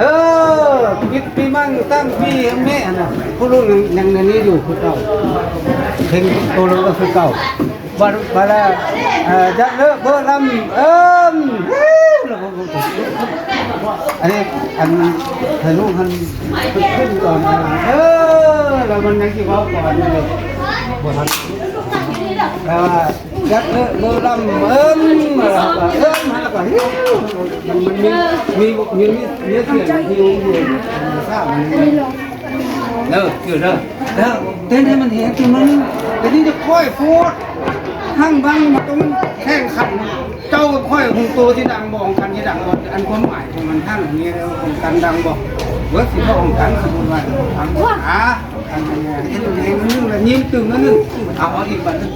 ເອີ ປິດປີມັງຕັ້ງປີແມ່ຫັ້ນນະ ຜູ້ລຸ້ນຍັງ ຍັງໃນນີ້ຢູ່ຄືເກົ່າ ເພງໂຕລະຄືເກົ່າ. ບາດ ບາດລະ ເອີ ຈັກເລີເບີລຳ ເອີມ ອັນນີ້ ອັນ ໃຫ້ລູກຫັ້ນຂຶ້ນກ່ອນ ເອີ ແລ້ວມັນຍັງຊິເວົ້າກ່ອນ ບໍ່ທັນ ແຕ່ວ່າ ຈັກເລີເບີລຳ ເອີມ ແລ້ວກໍເອີມ ແລ້ວກໍ ມັນ ມັນມີ ມີ ມີ ມີສຽງ ມີ ຢູ່ ເດີ ຢູ່ເດີ ເດີ ເຕັ້ນໃຫ້ມັນແຮງ ຕົວໜຶ່ງ ແຕ່ນີ້ຈະຄ່ອຍໂພດ ຮັ່ງບັງ ມັນຕ້ອງແຂ່ງຂັນ ເຈົ້າກັບຂ້ອຍ ຫົງໂຕຊິດັງບໍ່ ຂອງກັນຊິດັງບໍ່ ອັນຄວາມໝາຍຂອງມັນ ທັງນີ້ຂອງກັນດັງບໍ່ ເບິດຊິບໍ່ຂອງກັນ ສົມມຸດວ່າ ອ່າ ອັນນີ້ເຮັດໃຫ້ໜຶ່ງ ແລ້ວຍິ້ມຕື່ມໜຶ່ງ ເອົາ ເອົາອີກບາດໜຶ່ງ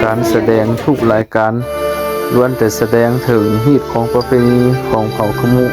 ການສະແດງທຸກລາຍການ ລ້ວນແຕ່ສະແດງເຖິງຮີດຄອງປະເພນີຂອງເຜົ່າຂະມຸ.